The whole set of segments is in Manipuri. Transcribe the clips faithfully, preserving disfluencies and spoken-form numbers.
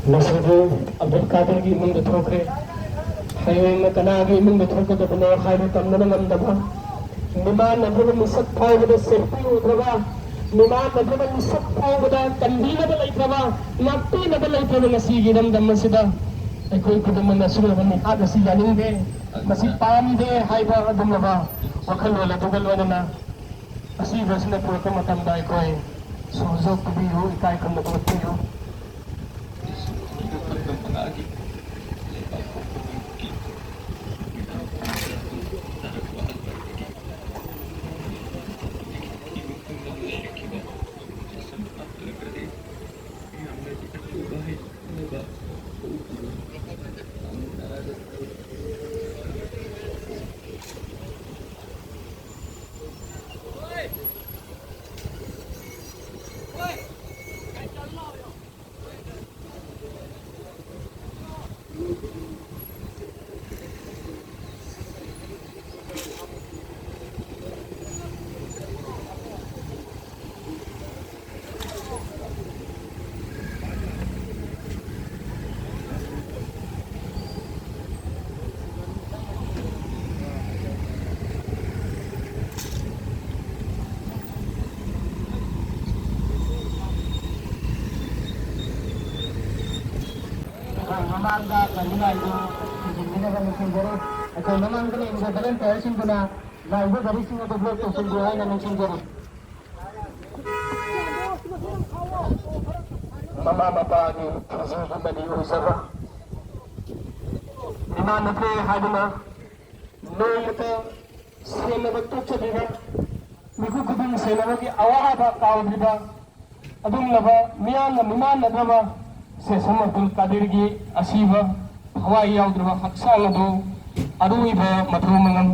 ꯉꯁꯤꯗꯤ ꯑꯕꯗꯨꯜ ꯀꯥꯗꯔꯒꯤ ꯏꯃꯨꯡꯗ ꯊꯣꯛꯈ꯭ꯔꯦ꯫ ꯍꯌꯦꯡꯅ ꯀꯅꯥꯒꯤ ꯏꯃꯨꯡꯗ ꯊꯣꯛꯀꯗꯕꯅꯣ ꯍꯥꯏꯕ ꯇꯝꯕꯅ ꯉꯝꯗꯕ, ꯃꯤꯃꯥꯟꯅꯗ꯭ꯔꯕ ꯃꯤꯁꯛ ꯐꯥꯎꯕꯗ ꯁꯦꯜꯐꯤ ꯎꯗ꯭ꯔꯕ, ꯃꯤꯃꯥꯟꯅꯗ꯭ꯔꯕ ꯃꯤꯁꯛ ꯐꯥꯎꯕꯗ ꯀꯟꯕꯤꯅꯕ ꯂꯩꯇ꯭ꯔꯕ, ꯉꯥꯛꯄꯤꯅꯕ ꯂꯩꯇ꯭ꯔꯕ ꯉꯁꯤꯒꯤ ꯏꯔꯝꯗꯝ ꯑꯁꯤꯗ ꯑꯩꯈꯣꯏ ꯈꯨꯗꯤꯡꯃꯛꯅ ꯑꯁꯤꯒꯨꯝꯂꯕ ꯃꯤꯍꯥꯠ ꯑꯁꯤ ꯌꯥꯅꯤꯡꯗꯦ꯫ ꯃꯁꯤ ꯄꯥꯝꯗꯦ ꯍꯥꯏꯕ ꯑꯗꯨꯒꯨꯝꯂꯕ ꯋꯥꯈꯜꯂꯣꯟ ꯑꯗꯨꯒ ꯂꯣꯏꯅꯅ ꯑꯁꯤꯕ ꯑꯁꯤꯅ ꯄꯨꯔꯛꯄ ꯃꯇꯝꯗ ꯑꯩꯈꯣꯏ ꯁꯣꯔꯖꯣꯛ ꯄꯤꯕꯤꯌꯨ, ꯏꯀꯥꯏ ꯈꯨꯝꯅꯕ ꯎꯠꯄꯤꯌꯨ꯫ ꯑꯩꯈꯣꯏ ꯃꯃꯥꯡꯗ ꯒꯥꯔꯤ ꯉꯥꯏꯗꯨ ꯊꯤꯡꯖꯤꯟꯕꯤꯅꯕ ꯅꯤꯡꯁꯤꯡꯖꯔꯤ꯫ ꯑꯩꯈꯣꯏ ꯃꯃꯥꯡꯗ ꯂꯩꯔꯤꯕ ꯚꯣꯂꯨꯟꯇꯤꯌꯔꯁꯤꯡꯗꯨꯅ ꯉꯥꯏꯕ ꯒꯥꯔꯤꯁꯤꯡ ꯑꯗꯨ ꯕ꯭ꯂꯣꯛ ꯇꯧꯁꯤꯟꯕꯤꯌꯨ ꯍꯥꯏꯅ ꯅꯤꯡꯁꯤꯡꯖꯔꯤ꯫ ꯃꯃꯥ ꯃꯄꯥꯒꯤ ꯊꯤꯡꯖꯤꯟꯕꯗꯤ ꯑꯣꯏꯖꯕ ꯏꯃꯥꯟꯅꯗꯦ ꯍꯥꯏꯗꯨꯅ ꯅꯣꯡꯃꯇ ꯁꯦꯟꯅꯕ ꯇꯣꯛꯆꯗ꯭ꯔꯤꯕ, ꯃꯤꯀꯨꯞ ꯈꯨꯗꯤꯡ ꯁꯦꯟꯅꯕꯒꯤ ꯑꯋꯥꯕ ꯀꯥꯎꯗ꯭ꯔꯤꯕ ꯑꯗꯨꯒꯨꯝꯂꯕ ꯃꯤꯌꯥꯝꯅ ꯃꯤꯃꯥꯟꯅꯗ꯭ꯔꯕ ꯁꯦꯁꯝ ꯑꯕꯗꯨꯜ ꯀꯥꯗꯤꯔꯒꯤ ꯑꯁꯤꯕ ꯊꯋꯥꯏ ꯌꯥꯎꯗ꯭ꯔꯕ ꯍꯛꯆꯥꯡ ꯑꯗꯨ ꯑꯔꯣꯏꯕ ꯃꯊꯧ ꯃꯉꯝ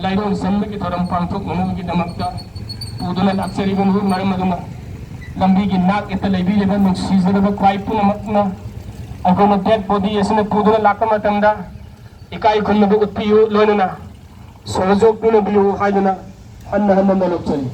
ꯂꯥꯏꯔꯣꯟ ꯆꯟꯕꯒꯤ ꯊꯧꯔꯝ ꯄꯥꯡꯊꯣꯛꯅꯅꯕꯒꯤꯗꯃꯛꯇ ꯄꯨꯗꯨꯅ ꯂꯥꯛꯆꯔꯤꯕꯅꯤ꯫ ꯃꯔꯝ ꯑꯗꯨꯅ ꯂꯝꯕꯤꯒꯤ ꯅꯥꯛ ꯌꯦꯠꯇ ꯂꯩꯕꯤꯔꯤꯕ ꯅꯨꯡꯁꯤꯖꯔꯕ ꯈ꯭ꯋꯥꯏ ꯄꯨꯝꯅꯃꯛꯅ ꯑꯩꯈꯣꯏꯅ ꯗꯦꯗ ꯕꯣꯗꯤ ꯑꯁꯤꯅ ꯄꯨꯗꯨꯅ ꯂꯥꯛꯄ ꯃꯇꯝꯗ ꯏꯀꯥꯏ ꯈꯨꯝꯅꯕ ꯎꯠꯄꯤꯌꯨ꯫ ꯂꯣꯏꯅꯅ ꯁꯣꯔꯖꯣꯛ ꯄꯤꯅꯕꯤꯌꯨ ꯍꯥꯏꯗꯨꯅ ꯍꯟꯅ ꯍꯟꯅ ꯅꯣꯂꯨꯛꯆꯔꯤ꯫